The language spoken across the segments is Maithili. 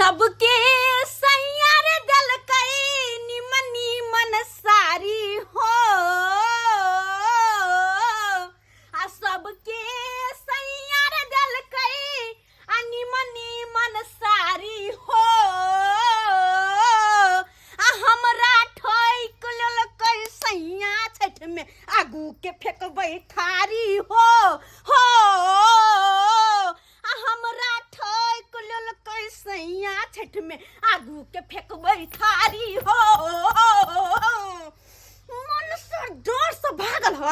सबके सैया रे देलकै निमन निमन साड़ी हो, आ सबके सैया रे देलकै आ निमन निमन साड़ी हो, आ हमरा ठोक लेलकै सैया छठ में आगू के फेकबै थारी हो हो, आ हमरा ठोक लेलकै सैया छठ में आगू के फेकबै थारी हो। मन से डर से भागल ह,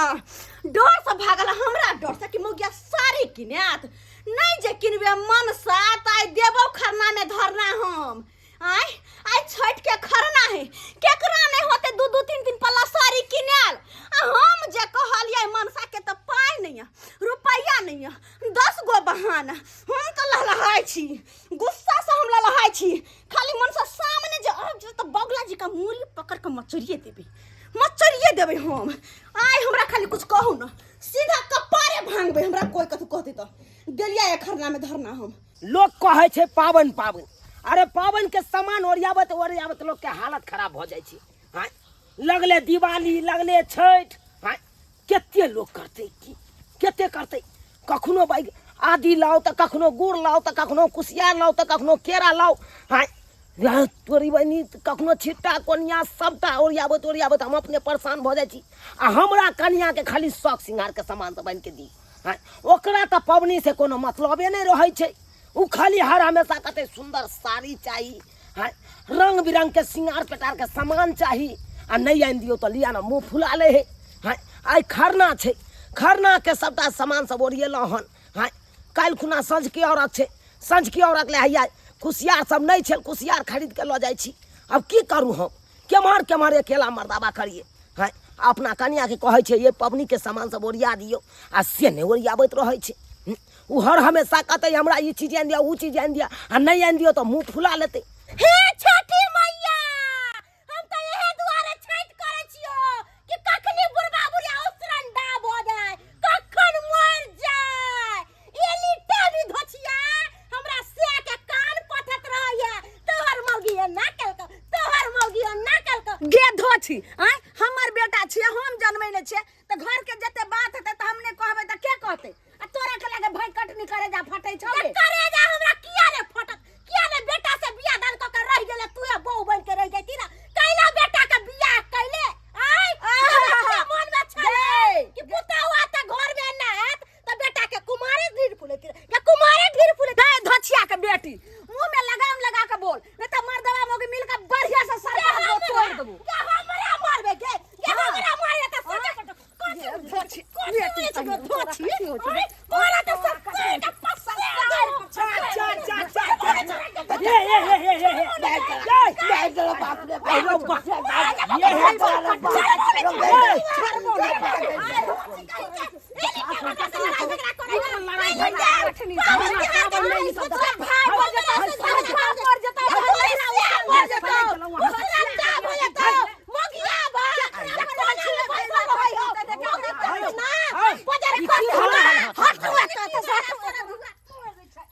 डर से भागल ह, हमरा डर से कि मौगिया साड़ी किनत नहीं, जे किनबे मन से त आइ देबो खरना में धरना हम। आय आइ छठ के खरना है, केकरा नहीं होते दू दू तीन तीन पल्ला साड़ी किनाल, आ हम जे कहलियै मनसा के त पाइ नहीं है, रुपैया नहीं है, 10 गो बहाना। हम तऽ लहलहाइ छी, गुस्सा से हम लहलहाइ छी। खाली मनसा सामने जे आबि जेतै तऽ बगुला जी का मूड़ी पकड़ के मचोरिए देबै, मचोरिए देबै हम। आइ हमरा खाली कुछ कहू न, सीधा कपारे भांगबै। हमरा कोई कथू कहतै तऽ गेलियै खरना में धरना हम। लोग कहै छै पाबनि पाबनि, अरे पाबनि के सामान ओरियाबत ओरियाबत लोग के हालत खराब भऽ जाइ छै। आँय, लगले दिवाली, लगले छठि, आँय कते लोग करतै की कते करतै? कखनो बाइक आदि लाओ तऽ कखनो गुड़ लाओ तऽ कखनो कुसियार लाओ तऽ कखनो केरा लाओ, आँय तोरी बहिनी, कखनो छिट्टा कोनिया सबटा ओरियाबत ओरियाबत हम अपने परेशान भऽ जाइ छी। आ हमरा कनियाके खाली शौक सिंगारके सामान सब आनिके दी। आँय, ओकरा तऽ पबनी से कोनो मतलबे नहि रहै छै। ओ खाली हर हमेशा कते सुन्दर साड़ी चाही, हाँ, रंग बिरंग के सिंगार पेटार के सामान चाही, आ नहीं आनि दियौ तऽ लिया ना मुँह फुला ले है। हाँ, आइ खरना छै, खरना के सबटा सामान सब ओरियेलहुँ हन। हाँ, काल्हि खुना साँझकी औरत छै, साँझकी औरत ले हैया कुसियार सब नहीं छै, कुसियार खरीद के लऽ जाइ छी। अब की करू हम, केम्हर केम्हर अकेला मर्दाबा करिए। हाँ, अपना कनियाके कहै छै ये पबनीके सामान सब ओरिया दियौ, आ से नहि ओरियाबैत रहै छै। ओ हर हमेशा कहतै हमरा ई चीज आनि दिअ, ओ चीज आनि दिअ, आ नहि आनि दियौ तऽ मुँह फुला लेतै। हे छठी मैया, हम तऽ एहे दुआरे छठि करै छियो कि कखनी बुढ़बा बुढ़िया उसरंडा भऽ जाय, कखन मरि जाय। एली टेमी धोछिया हमरा से के कान पथत रहैया, तोहर मौगी एना केलको, तोहर मौगी ओना केलको। गे धोछी, आँय हमर बेटा छियै, हम जनमैने छियै, तऽ घर के जते बात हेतै तऽ हम नहि कहबै तऽ के कहतै? आ तोरा के लागे भई कटनी करे जा फटै छौ रे? करे जा हमरा किया ने फटत? किया ने बेटा से बियाह दान क के रह गेले, तू ए बहू बन के रह जैती ना, कैला बेटा के बियाह कैले? आय तोरा मन में छले कि पुतहु आत घर में ना आत त बेटा के कुमारे ढीर फुलेती के कुमारे ढीर फुलेती। ए धछिया के बेटी, मुंह में लगाम लगा के बोल, नहीं त मर्दवा मोगी मिल के बढ़िया से सर पर तोड़ देबो। के हमरा मारबे गे? के हमरा मारे त सोचे पड़तो।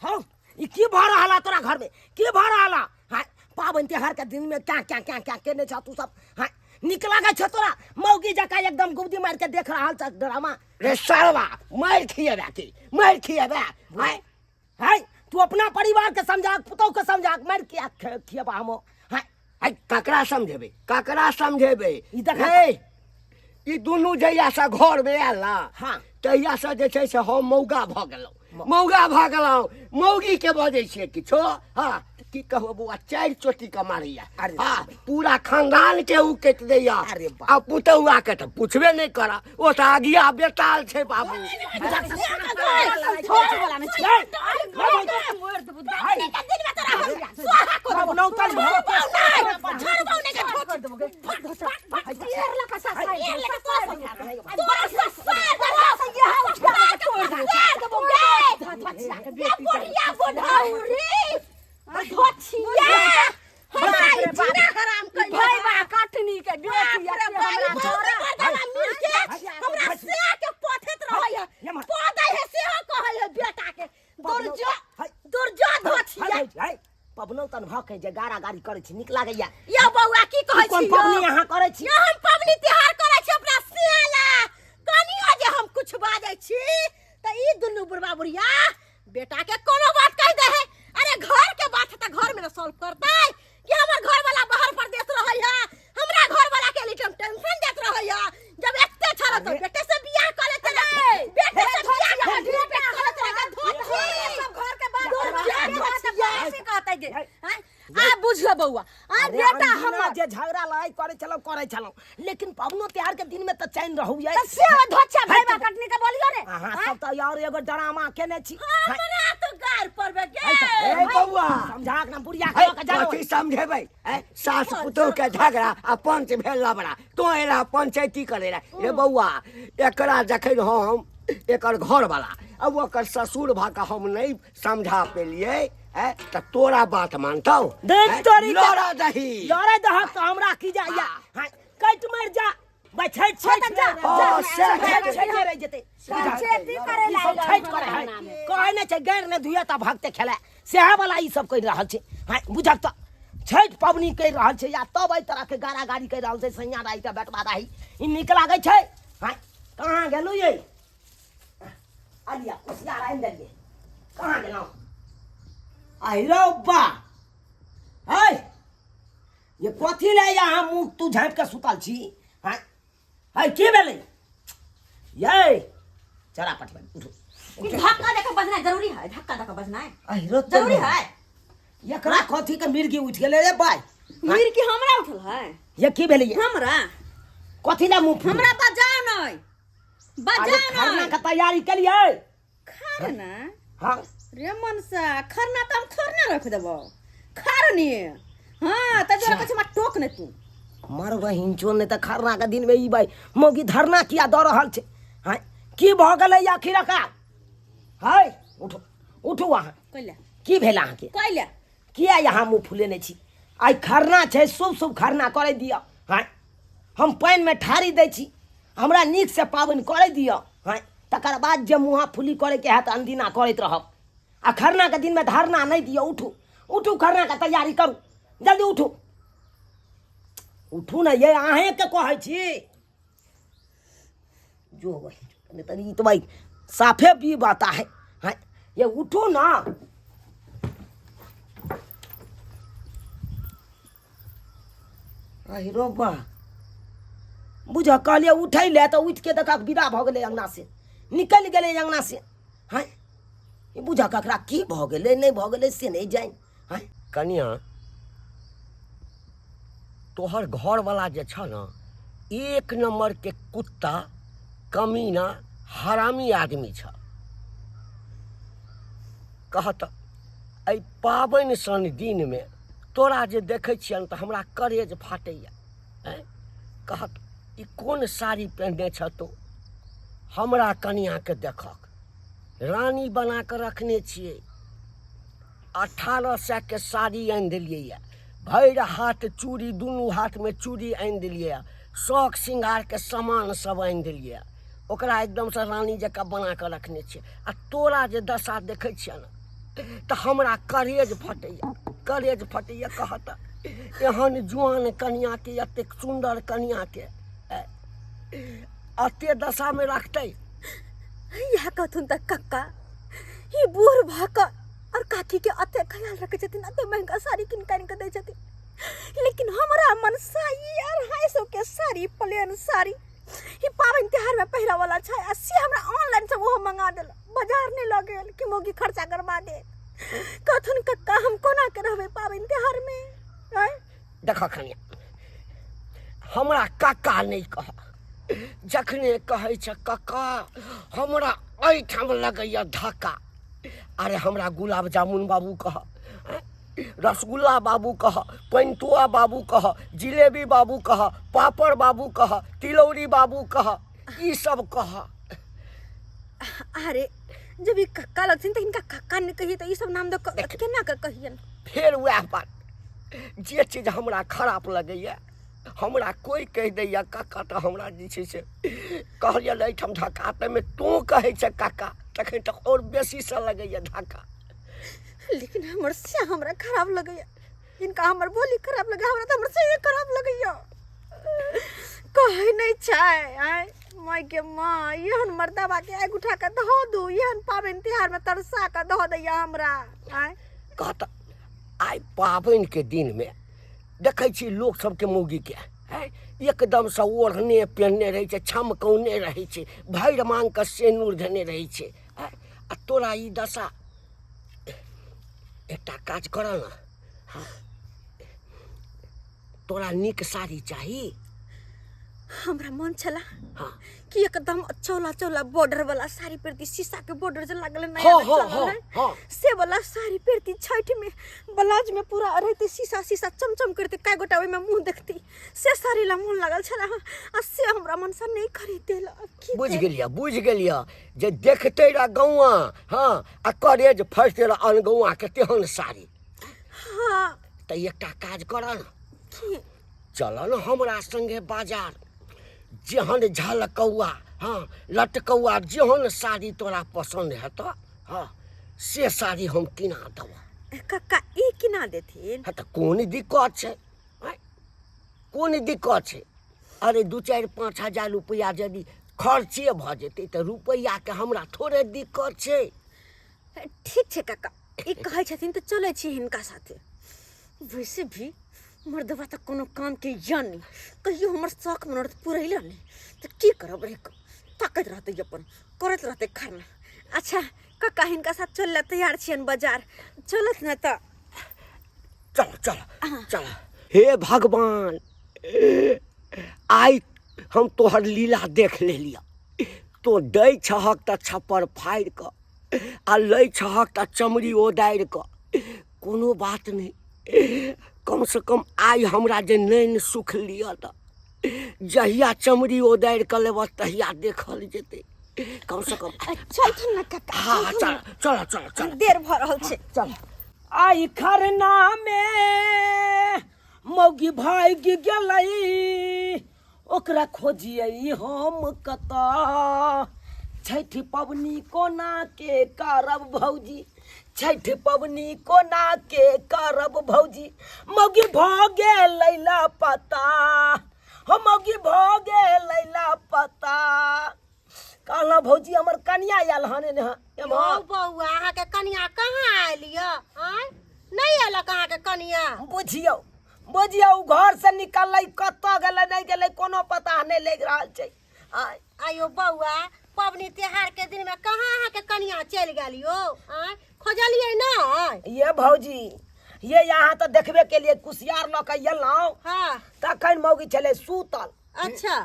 हौ, ई की भऽ रहल है तोरा घर में? की भऽ रहल है? हाँ, पाबनि तिहार के दिन में क्या क्या क्या क्या केने छ तू सब? हाँ, नीक लागै छ तोरा? मौगी जकाँ एकदम गुबदी मारि के देख रहल छ ड्रामा। रे सालवा, मारि खिएबे की मारि खिएबे? हाय हाय, तू अपना परिवार के समझा, पुतहु के समझा, मारि किया खिएबा हम? हाय हाय, ककरा समझेबै, ककरा समझेबै? ई देखा। हे, ई दुनू जहिया से घर में आयल ना, तहिया से जे छै से हम मौगा भऽ गेलहुँ, मौगा भऽ गेलहुँ। मौगी के बजै छियै किछो? हाँ, की कहू बौआ, 4 चोटी के मारैया। अरे हाँ, पूरा खानदान के उ कटि दैया। अरे बाप। आ पुतहुआ के तऽ पुछबे नहि करऽ, ओ तऽ आगिया बेताल छै बाबू। तन भऽ के जे गारा गारी करै छी नीक लागैया यौ बौआ की कहै कोन छी पबनी अहाँ करै छी यौ हम पबनी तिहार करै छी अपना सियाला कनियो जे हम कुछ बाजै छी तऽ ई दुनू बुढ़बा बुढ़िया बेटा के कोनो बात कहि दे है अरे घर के बात है तऽ घर में ना सॉल्व करतै कि हमर घर वाला बाहर परदेश रहै है हमरा घर वाला के लिए टेंशन देत रहै है जब एते छल तऽ बेटे से बियाह कऽ लेते रे बेटे से बियाह कऽ लेते कर लेते रे सब घर के बात धोती कहतै गे हैं? आ बुझलो बौआ आ अरे बेटा अनदिना हमर जे झगड़ा लड़ाई करे छलहुँ करे छलहुँ लेकिन पबनो त्योहार के दिन में तऽ चैन रहू ये तऽ से धोछा भाईबा कटनी के बोलियो रे अहाँ सब तऽ यार एगो ड्रामा केने छी हमरा तो गार परबे गे ए बौआ समझाक ना बुढ़िया है, के लऽ के जाओ कथी समझेबै है सास पुतोह के झगड़ा आ पंच भेल लबड़ा तो एला पंचायती करे ला रे बौआ एकरा जखन हम एकर घर वाला आ ओकर ससुर भा के हम नहीं समझा पेलिए है तऽ तोरा बात मानतौ देख हैं? तोरी के- लड़ा दही लड़े दहक तऽ हमरा की जाइया हाँ, कटि मरि जा भाई छठि छठि जा, जा, छठि छठि रहि जेतै पंचायती करे ई ला सब छठि करे है कहै नहि छै गैर नहि धुए तऽ भगते खेलाय सएह वाला ई सब करि रहल छै हाँ बुझक तऽ छठि पबनी करि रहल छै या तब एहि तरहके गारा गारी करि रहल छै सैया राही तऽ बेटबा राही ई नीक लागै छै हाँ कहाँ गेलहुँ ये अलिया कुसियार आनि देलियै कहाँ गेलहुँ आहि रौ बा है ये कथी ले यहाँ मुँह तू झाँपि कऽ सुतल छी हाँ है की भेलै ये चरा पटबन उठू धक्का देके बजनाइ जरूरी है धक्का देके बजनाइ आहि रौ जरूरी है एकरा कथी के मिर्गी उठि गेलै रे बाय मिर्गी हमरा उठल है ये की भेलै ये? हमरा कथी ले मुँह फुल? हमरा बजाओ नहीं अरे बजाओ खरना नहीं के तैयारी केलियै खरना हाँ रे मनसा खरना तऽ हम खरना रख देबो खरनी हाँ तऽ जोरा कछु टोक ने तू मर बहिन चो नहि तऽ खरना के दिन में ई भाई मौगी धरना किया दऽ रहल छै हाँ की भऽ गेलै आखिर एकरा है उठू उठू अहाँ कैला की भेल अहाँके कैला किया यहाँ मुँह फुलेने छी आइ खरना छै शुभ शुभ खरना करै दिअ हाँ हम पानिमे ठारी दै छी हमरा नीकसँ पाबनि करै दिअ हाँ तकर बाद जे मुँहा फुली करैके हैत अनदिना करैत रहब आ खरनाके दिनमे धरना नहि दिअ उठू उठू खरनाके तैयारी करू जल्दी उठू उठू ने ये अहेँके कहै छी जो भाई नहीं तो ई तो भाई साफे भी बात है हैं ये उठो ना अरे बा बुझ कहलियै उठै ले तऽ उठि के देखक विदा भऽ गेलै अङ्गना से निकलि गेलै अङ्गना से हैं ई बुझ ककरा की भऽ गेलै नहि भऽ गेलै से नहि जानि हैं कनिया तोहर घरवला जे छ ने एक नम्बरके कुत्ता कमीना हरामी आदमी छ कह तऽ एहि पाबनि सन दिनमे तोरा जे देखै छियनि तऽ हमरा करेज फाटैए आँय कह तऽ ई कोन साड़ी पहिरने छह तू हमरा कनिआँके देखक रानी बना कऽ रखने छियै 1800 के साड़ी आनि देलियै भरि हाथ चूड़ी दुनू हाथमे चूड़ी आनि देलियै शौक श्रृंगारके सामान सब आनि देलियै ओकरा एकदमसँ रानी जकाँ बना कऽ रखने छियै आ तोरा जे दशा देखै छियै ने तऽ हमरा करेज फटैया करेज फटैया कहत एहन जुआन कनिआँके एतेक सुन्दर कनिआँके एते दशामे रखतै इएह कहथुन तऽ कक्का ई बूढ़ भऽ कऽ और काकी के अते ख्याल रखे छथिन अते महंगा साड़ी किन कानि के दै छथिन लेकिन हमरा मनसा ई 250 के साड़ी प्लेन साड़ी ई पाबनि त्योहार में पहिरा वाला छै आ से हमरा ऑनलाइन से ओहो मंगा देल बाजार नहीं लऽ गेल कि मौगी खर्चा करवा दे कहथुन कक्का हम कोना के रहबै पाबनि त्योहार में आँय? देख कनिया हमरा कक्का नहि कह जखने कहै छै कक्का हमरा एहिठाम लगैया धक्का अरे हमरा गुलाब जामुन बाबू कह रसगुल्ला बाबू कह पैंतुआ बाबू कह जिलेबी बाबू कह पापड़ बाबू कह तिलौरी बाबू कह ई सब कह अरे जब ई कक्का लगथिन तऽ हिनका कक्का नहि कहिए तऽ ई सब नाम दऽ कऽ केना कऽ कहियन फेर वएह बात जे चीज हमरा खराब लगैए हमरा कोइ कहि दैए काका तऽ हमरा जे छै से कहलियनि एहिठाम धक्का ताहिमे तोँ कहै छै काका तखन तऽ आओर बेसीसँ लगैए धक्का लेकिन हमर से हमरा खराब लगैए हिनका हमर बोली खराब लगे, हमरा तऽ हमर सही खराब लगैया। कहै नहि छै आँय मायके माँ, एहन मर्दाबा के आगि उठा कऽ धऽ दू, एहन पाबनि तिहारमे तरसा कऽ धऽ दैया हमरा। आँय कहत आइ पाबनिके दिनमे देखै छी लोक सबके मौगीके आँय एकदमसँ ओढ़ने पेहनने रहै छै, छमकौने रहै छै, भरि माँगके सेनुर धेने रहै छै। आँय आ तोरा ई दशा। एकटा काज कर ने, हाँ तोरा नीक साड़ी चाही? हमरा मन छला हाँ कि एकदम चौला चौला बॉर्डर वाला साड़ी पहिरती, शीशा के बॉर्डर जे लागल नया हाँ नया हाँ चलल हाँ है, हाँ से वाला साड़ी पहिरती। छठ में ब्लाउज में पूरा रहती शीशा शीशा चमचम करते, कई गोटा ओहिमे मुंह देखती, से साड़ी ला मन लागल छला। आ से हमरा मन से नहीं खरीदेला। की बुझि करी? गेलियै, बुझि गेलियै जे देखते रह गौआ, हाँ आ करेज फसते रह अनगौआ के तेहन साड़ी। हाँ तऽ एकटा काज कर ने, की? चल ने हमरा संगे बाजार, जेहन झलकौआ हाँ लटकौआ जेहन साड़ी तोरा पसन्द हेतऽ, हाँ से साड़ी हम किना देबऽ। कक्का ई किना देथिन? हाँ तऽ कोन दिक्कत छै? आँय, कोन दिक्कत छै? अरे 2 4 5 हजार रुपैआ यदि खर्चे भऽ जेतै तऽ रुपैआके हमरा थोड़े दिक्कत छै। ठीक छै कक्का, ई कहै छथिन तऽ चलै छी हिनका साथे। वैसे भी मर्दबा तऽ कोनो काम के या नहि, कहियो हमर शौख मनोरथ पुरैला नहि, तऽ की करब रहि कऽ, ताकैत रहतै अपन करैत रहतै खरना। अच्छा कक्का हिनका साथ चल लए तैयार छियनि बाजार, चलत ने तऽ? चल चल चल। हे भगवान, आइ हम तोहर लीला देख लेलियऽ। तो दै छहक तऽ छप्पर फाड़ि कऽ आ लै छहक तऽ चमड़ी ओदारि कऽ। कोनो बात नहि, कमसँ कम आइ हमरा जे नैन सुख लिअ तऽ जहिया चमड़ी ओदारि कऽ लेबऽ तहिया देखल जेतै। कमसँ कम चलथुन ने कक्का। हाँ चलथुन चल ने। चल चल चल, देर भऽ रहल छै। चल। आई खरना में मौगी भागि गेलै, ओकरा खोजियै हम कतऽ। छठि पबनी कोना के करब भौजी, छठि पबनी कोना के करब भौजी, मौगी भऽ गेलै लापता, हो मौगी भऽ गेलै लापता। कहलहुँ भौजी हमर कनिया आयल हन एने एम्हर। यौ बौआ, अहाँके कनिया कहाँ आयल यऽ? आँय, नहि आयलक अहाँके कनिया? बुझियौ बुझियौ, घर से निकललै कतऽ गेलै नहि गेलै कोनो पता नहि लागि रहल छै। आँय आयो बौआ, पबनी त्योहार के दिन में कहाँ अहाँके कनिया चलि गेल यौ? आँय, खोजलियै नहि? ये भौजी ये यहाँ तऽ देखबे केलियै, कुसियार लऽ कऽ एलहुँ हाँ तखन मौगी छलै सुतल। अच्छा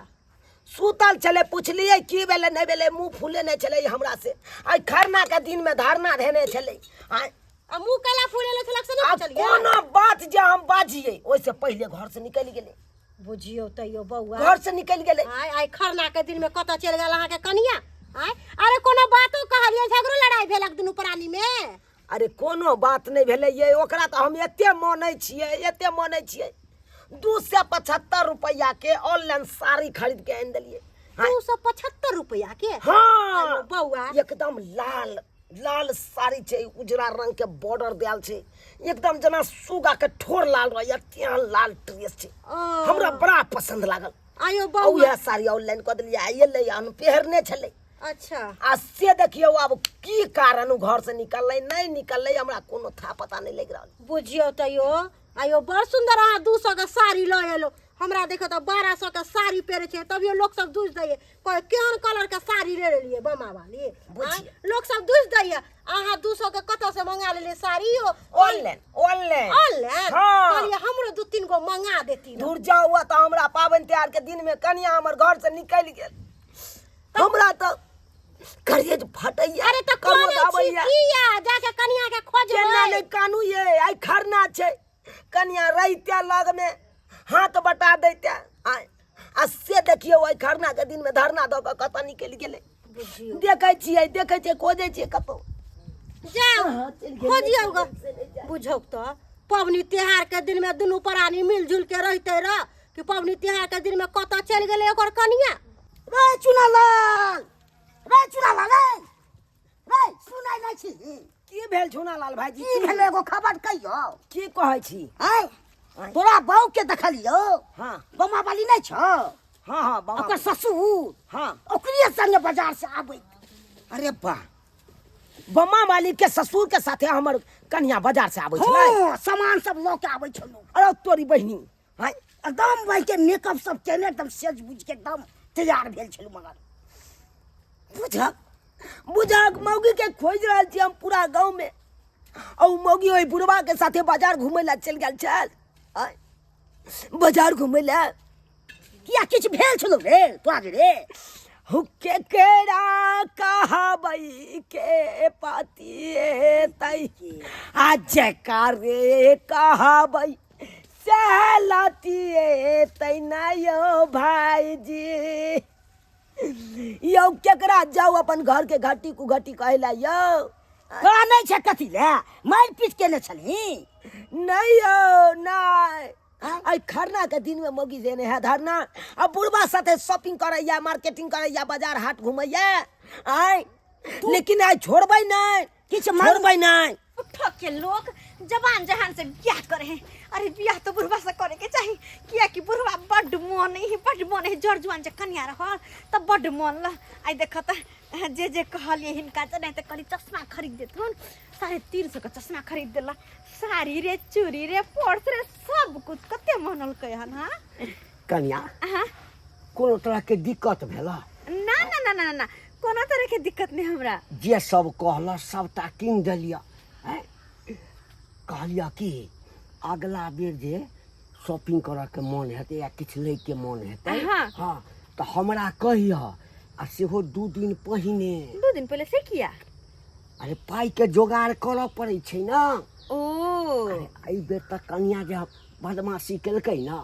सुतल छलै, पुछलियै की भेलै नहि भेलै, मुँह फूले नहि छलै हमरा से। आइ खरना के दिन में धरना धेने छलै। आँय आ मुँह कैला फूलेले छलक से नहि आ पुछलियै? कोनो बात जे हम बाजियै ओहिसँ पहिले घर से निकलि गेलै। बुझियौ तैयो बौआ, घर से निकलि गेलै। आइ आइ खरना के दिन में कतऽ चलि गेल अहाँके कनिया? आइ अरे कोनो बातो कहलियै, झगड़ो लड़ाई भेलक दुनू प्राणी में? अरे कोनो बात नहि भेलै ये, ओकरा तऽ हम एते मानै छियै, एते मानै छियै। 275 रुपैआ के ऑनलाइन साड़ी खरीद के आनि देलियै। 275 रुपैआ के? हाँ। आयो बौआ। एकदम लाल लाल साड़ी छै, उजरा रंग के बॉर्डर देल छै, एकदम जेना सुगा के ठोर लाल रहैया तेहन लाल ड्रेस छै। ओ। हमरा बड़ा पसंद लागल। आयो आ बौआ। उएह साड़ी ऑनलाइन कऽ देलियै, आ एलै हन पहिरने छलै। अच्छा। आ से देखियौ आब की कारण उ घर से निकललै नहि निकललै, हमरा कोनो था पता नहि लागि रहल। बुझियौ तैयो आयो बड़ सुंदर अहाँ 200 के साड़ी लऽ एलहुँ, हमरा देखो तऽ 1200 के साड़ी पहिरे छै, तभियो लोक सब दूसि दैये, कहै केहन कलर के साड़ी ले लेलियै बमा वाली। बुझियौ। लोक सब दूसि दैये, अहाँ 200 के कतऽ से मंगा लेलियै साड़ी यौ? Online, online. ऑनलाइन? हाँ। कहलियै हमरो 2-3 गो मंगा देती। दूर जाउ हुआ तऽ हमरा पाबनि तिहार के दिन में कनिया हमर घर से निकलि गेल, हमरा तऽ करेज फटैया। अरे तऽ कमर करै छी आबैया। किया? जाके कनिया के खोजबै। केना नहि कानू ये, आइ खरना छै, कनिया रहिते लग में हाथ बटा दैते। आ से देखियौ आइ खरना के दिन में धरना दऽ कऽ कतऽ निकलि गेलै। बुझियौ। देखै छियै, देखै छियै, खोजै छियै कतौ। जाउ हाँ, चलि गेलै। खोजियौ ग। बुझौ तऽ पबनी त्योहार के दिन में दुनू प्राणी मिलजुल के रहिते रह कि पबनी त्योहार के दिन में कतऽ चलि गेलै ओकर कनिया। रे चुनालाल, रे चुनालाल, रे रे सुनाइ नहि छी। की भेल झुना लाल भाईजी? की भेल एगो खबर कहियो। की कहै छी? आँय, तोरा बहू के देखलियो? हाँ। बमा वाली नहीं छौ? हाँ हाँ बाबा। ओकर ससुर? हाँ। ओकरे संगे बाजार से आबै। अरे वाह, बमा मालिक के ससुर के साथे हमर कन्या बाजार से आबै छलै? हाँ, सामान सब लऽ के आबै छलौ। अरे तोरी बहिनी, हाँ, एकदम भाई के मेकअप सब केने एकदम सेज बुझ के एकदम तैयार भेल छलू। मगर बुझक बुझक मौगी के खोज रहल छी हम पूरा गांव में, आ उ मौगी ओहि बुढ़वा के साथे बाजार घूमे ला चल गेल छल। आय, बाजार घूमे ला। किया किछु भेल छलौ रे तोरा रे? हुके केरा कहबै के पति तै आ जयकार रे कहबै सहलती तै ना यौ भाईजी। यौ केकरा जाउ अपन घर के घटी कुघटी कहै यौ? तोरा नहि छै कथी ले मारि पीट केने छलही? नहीं यौ नहीं, आई खरना के दिन में मौगी देने है धरना, आ बुढ़बा साथे शॉपिंग करैया, मार्केटिंग करैया, बाजार हाट घुमैया। आय लेकिन आइ छोड़बै नहीं, किछु छोड़बै नहीं। उठ के लोग जवान जहान से बियाह करे हैं। अरे बियाह तो बुढ़वा से करे के चाही, किया कि बुढ़वा बड्ड मन है, बड्ड मन है। जर जुआन जे कन्या रहल त बड्ड मन ल। आई देख त जे जे कहलिए हिनका त नहीं त कहली चश्मा खरीद देथुन, 350 के चश्मा खरीद देला, साड़ी रे चूड़ी रे पर्स रे सब कुछ कते मनलकै हन। हाँ कन्या, हाँ कोनो तरह के दिक्कत भेला? ना ना ना ना ना, कोनो तरह के दिक्कत नहीं हमरा। जे सब कहल सबटा कीन देलिया। कहलिया कि अगला बेर जे शॉपिंग करऽ के मन हेतै या किछु लै के मन हेतै, हाँ। हाँ तऽ हमरा कहिह, आ सेहो 2 दिन पहिने। 2 दिन पहिले से किया? अरे पाइ के जोगाड़ करऽ पड़ै छै ना। ओ अरे एहि बेर तऽ कनिया जे बदमाशी केलकै ना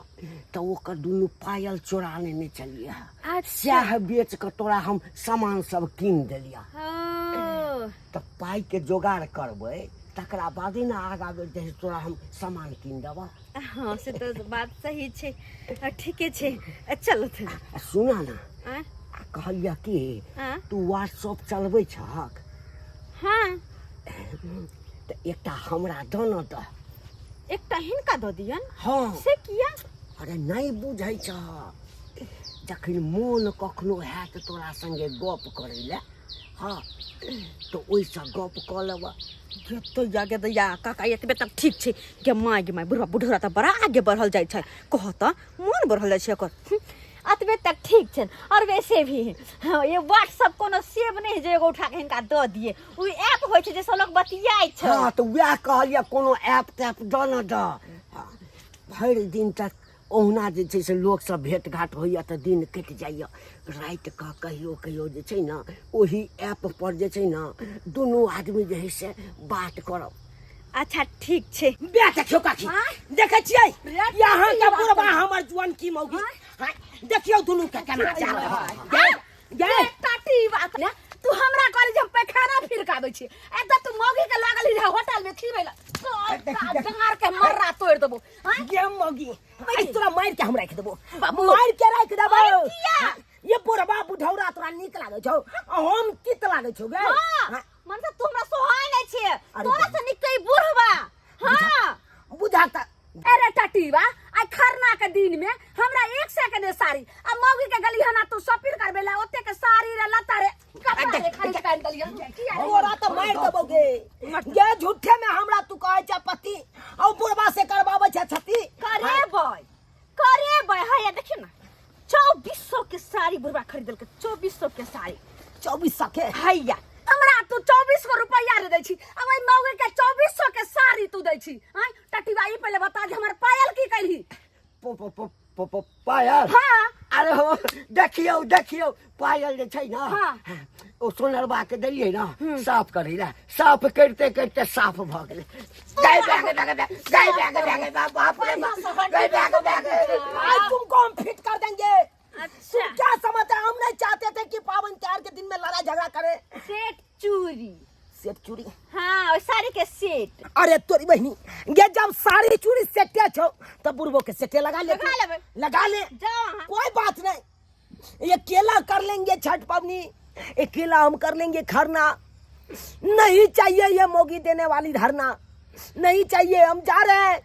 तऽ ओकर दुनू पायल चोरा लेने छलियै। अच्छा। सएह बेच कऽ तोरा हम सामान सब कीन देलियै। ओ। तऽ पाइ के जोगाड़ करबै तकरा बादे ने आगा बेर जे तोरा हम सामान कीन देबऽ। हाँ से तऽ बात सही छै, ठीके छै, चलो तऽ। आ सुना ना, आँय? आ कहलियै कि आँय? तू व्हाट्सअप चलबै छहक? हाँ। तऽ एकटा हमरा दऽ न दऽ। एकटा हिनका दऽ दियन? हाँ। से किया? अरे नहि बुझै छह, जखन मोन कखनो हैत तोरा संगे गप करै लए, हाँ तऽ ओहिसँ गप कऽ लेबऽ। गे दैया, गे दैया काका, एतबे तक ठीक छै। गे माय, गे माय, बुढ़वा बुढ़ौरा तऽ बड़ा आगे बढ़ल जाइ छै, कह तऽ मोन बढ़ल जाइ छै एकर। एतबे तक ठीक छै। और वैसे भी हाँ, ये व्हाट्सएप कोनो सेव नहि जे एगो उठा के हिनका दऽ दिए, ओ ऐप होइ छै जे सब लोग बतियाइ छै। हाँ तऽ वएह कहलियै कोनो ऐप तैप दऽ न दऽ। हाँ, भरि दिन तक ओहुना जे छै से लोकसँ भेट घाट होइए तऽ दिन कटि जाइए। रातिके कहियो कहियो जे छै ने ओही ऐप पर जे छै ने दुनू आदमी जे है से बात करब। अच्छा ठीक छै। बे देखियौ काकी, हाँ? देखै छियै रे, यहाँ के की बात बुढ़बा करै? हमर जुआन की मौगी। हाँ? देखियौ दुनू के केना जा रहल है। गे गे टाटी बात ने, तू हमरा कहली जे हम पैखाना फिरकाबै छी, एकदम तू मौगी के लागल रहे होटल में खिबै ला, डार के मर्रा तोड़ देबो। हाँ? गे मौगी, आइ तोरा मारि के हम राखि देबो। बाबू। मारि के राखि देबो। अरे किया? ये बुढ़बा बुढ़ौरा तोरा नीक लागै छौ आ हम तीत लागै छौ गे? हाँ। हाँ। मन से तू हमरा सोहाय नहीं छे, अरे तोरा बाप। से निक ई बुढ़बा। हाँ। बुझा त। अरे टटीवा, आई खरना के दिन में हमरा 100 के ने साड़ी, आ मौगी के गली हना तू शॉपिंग करबे ला ओते के साड़ी रे लता रे कपड़ा रे खरीद के आनि देलियन। किया रे? तोरा त मारि देबौ गे। गे झूठे में हमरा तू कहै छ पति आ बुढ़बा से करबाबै छ छति। करेबै करेबै। हैया देखियौ ना, 2400 के साड़ी बुढ़बा खरीद देलकै, 2400 के साड़ी। 2400 के? हैया हमरा तू 2400 रुपया दे दै छी, आ ओहि मौगी के 2400 के साड़ी तू दै छी। आँय टटीवा, ई पहिले बता जे हमर पायल की कैलही? प- प- प- प- प- पायल? हाँ। अरे हो देखियौ देखियौ, पायल जे छै ने हाँ। ओ सोनरबा के देलियै ने साफ करै लए, साफ करिते करिते साफ भऽ गेलै। गए बैग बैग बैग गए बैग बैग बाप रे बाप, गए बैग बैग। आज तुमको हम फिट कर देंगे। अच्छा। क्या समझते हैं? हम नहीं चाहते थे कि पावन त्योहार के दिन में लड़ाई झगड़ा करे। सेट चूड़ी। सेट चूड़ी? हाँ, और साड़ी के सेट। अरे तोरी बहनी, ये जब साड़ी चूड़ी सेटे छो तब बुढ़बो के सेटे लगा ले। लगा लेबै। लगा ले। जाओ अहाँ। कोई बात नहीं, ये केला कर लेंगे छठ पवनी, अकेला हम कर लेंगे खरना। नहीं चाहिए ये मोगी देने वाली धरना, नहीं चाहिए। हम जा रहे हैं,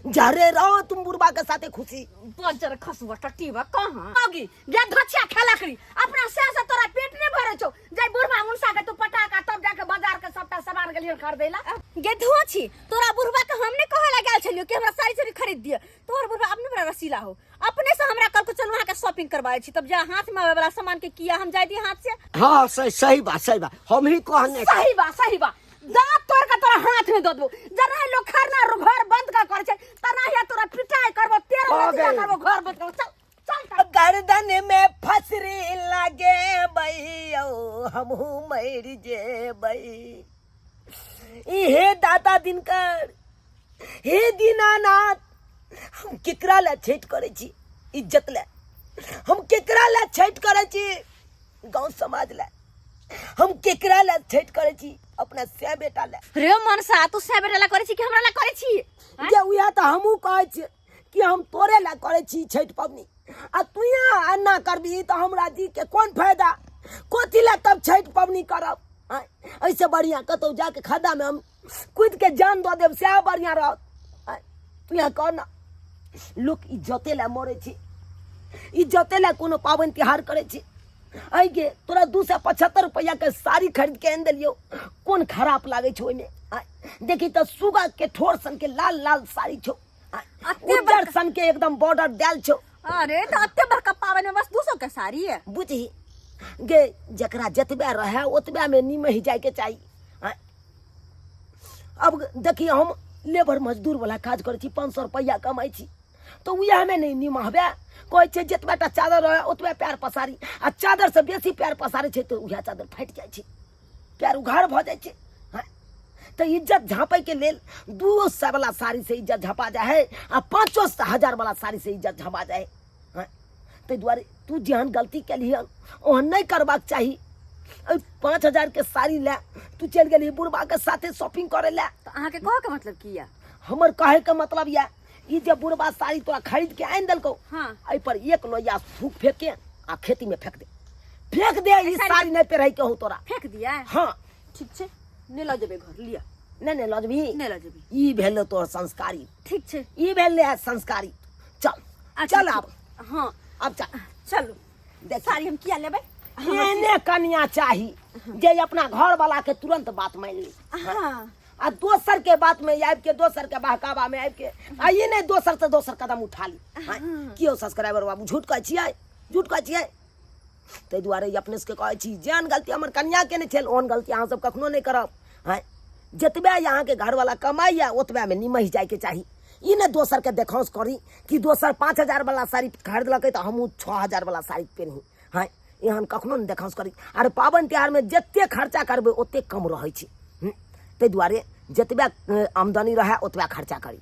जा रहे रहो तुम बुढ़बा के साथे खुशी। बजर खसुआ टटीवा कहाँ आगी जा धछिया खेला करी अपना से से तोरा पेट नहीं भरे छौ जाय बुढ़बा मुनसा के तू पटाका तब जाके बाजार के सबटा सामान गेलियो खरीदे ला। गे धोछी तोरा बुढ़बा के हम नहीं कहे ला गेल छलियो कि हमरा साड़ी साड़ी खरीद दिए। तोहर बुढ़बा अपने बड़ा रसीला हो, अपने से हमरा कल को चल वहां के शॉपिंग करवाए छी, तब जा हाथ में आवे वाला सामान के किया हम जाय दी हाथ से। हाँ सही सही बात, सही बात, हम ही कहने सही बात, सही बात। दांत तोड़ के तोरा हाथ में दऽ देबो। जना लोग खरना रो घर बंद का करे छै तना हे तोरा पिटाई करबो, तेरा आ लतिया गए। करबो, घर बंद करबो। चल चल चल। गर्दन में फसरी लागे बैयो हमहू मर जेबै। इहे दाता दिनकर, हे दीनानाथ, हम केकरा ले छठि करै छी? इज्जत ले। हम केकरा ले छठि करै छी? गांव समाज ले। हम केकरा ले छठि करै छी? अपना से बेटा ले। रे मनसा, तू से बेटा ला करै छी कि हमरा ला करै छी? जे उहे तऽ हमहूँ कहै छियै कि हम तोरे ला करै छी छठि पबनी, आ तू यहाँ एना करबही तऽ हमरा जी के कोन फायदा? कथी ला तब छठि पबनी करब? आँय, एहिसँ बढ़िआँ कतहु जाके खद्दामे हम कूदि के जान दऽ देब, सएह बढ़िआँ रहत। आँय, तू यहाँ कह ना, लोक इज्जते ला मरै छै, इज्जते ला कोनो पाबनि तिहार करै छै। आइ गे तोरा 275 रुपैआ के साड़ी खरीद के आनि देलियौ, कोन खराब लागै छौ ओहिमे? आँय, देखी तऽ सुगा के ठोर सन के लाल लाल साड़ी छौ, आँय, अते उज्जर बड़का- सन के एकदम बॉर्डर देल छौ। अरे तऽ अते बड़का पाबनि में बस 200 के साड़ी है। बुझही गे, जकरा जतबे रहे ओतबे में निमहि जायके चाही। आँय, अब देखी हम लेबर मजदूर वाला काज करै छी, 500 रुपैआ कमाइ छी, तऽ उएहमे नहि निमहबे। कहै छै जतबे टा चादर रहै ओतबे पैर पसारी, आ चादरसँ बेसी पैर पसारै छै तऽ उएह चादर फाटि जाइ छै, पैर उघार भऽ जाइ छै। हँ, तऽ इज्जत झाँपैके लेल 200 वाला साड़ीसँ इज्जत झाँपा जाइ है, आ 500 वाला साड़ीसँ इज्जत झाँपा जाइ है। हँ, ताहि दुआरे तू जेहन गलती केलही हन ओहन नहि करबाक चाही। एहि 5000 के साड़ी लए तू चलि गेलही बुढ़बाके साथे शॉपिंग करै लए। तऽ अहाँके कहऽके मतलब की यऽ? हमर कहैके मतलब यऽ ई जे बुढ़बा साड़ी तोरा खरीद के आनि देलकौ, एहि पर एक लोहिया थूक फेंक के आ खेती में फेंक दे, फेंक दे। ई साड़ी नहि पहिरै के हौ तोरा। फेंक दिया? हाँ। ठीक छै, नहि लऽ जेबै घर, लिअ। नहि नहि लऽ जेबही? नहि लऽ जेबै। ई भेल तोहर संस्कारी। ठीक छै। ई भेल है संस्कारी। चल। अच्छा, चल ठीक। आब। हाँ। अब चल। चलू। देख। साड़ी हम किया लेबै? एहने कनिया चाही जे अपना घर वाला के तुरंत बात मान ली। हाँ। आ दोसर के बात में आबि के, दोसर के बहकावा में आबि के, आ ई नहि दोसर से दोसर कदम उठा ली। हाँ, की सब्सक्राइबर बाबू, झूठ कहै छियै? झूठ कहै छियै? ताहि दुआरे ई अपने सबके कहै छी, जेहन गलती हमर कनिया केने छल ओहन गलती अहाँ सब कखनो नहि करब। हाँ, जतबे अहाँके घरवाला कमाइए ओतबेमे निमहि जाइके चाही। ई नहि दोसरके देखौंस करी कि दोसर 5000 वाला साड़ी खरीदलकै तऽ हमहूँ 6000 वाला साड़ी पेनही। हाँ, एहन कखनो नहि देखौंस करी। आर पाबनि तिहारमे जते खर्चा करबै ओते कम रहै छै। ताहि दुआरे जतबे आमदनी रहए ओतबे खर्चा करी।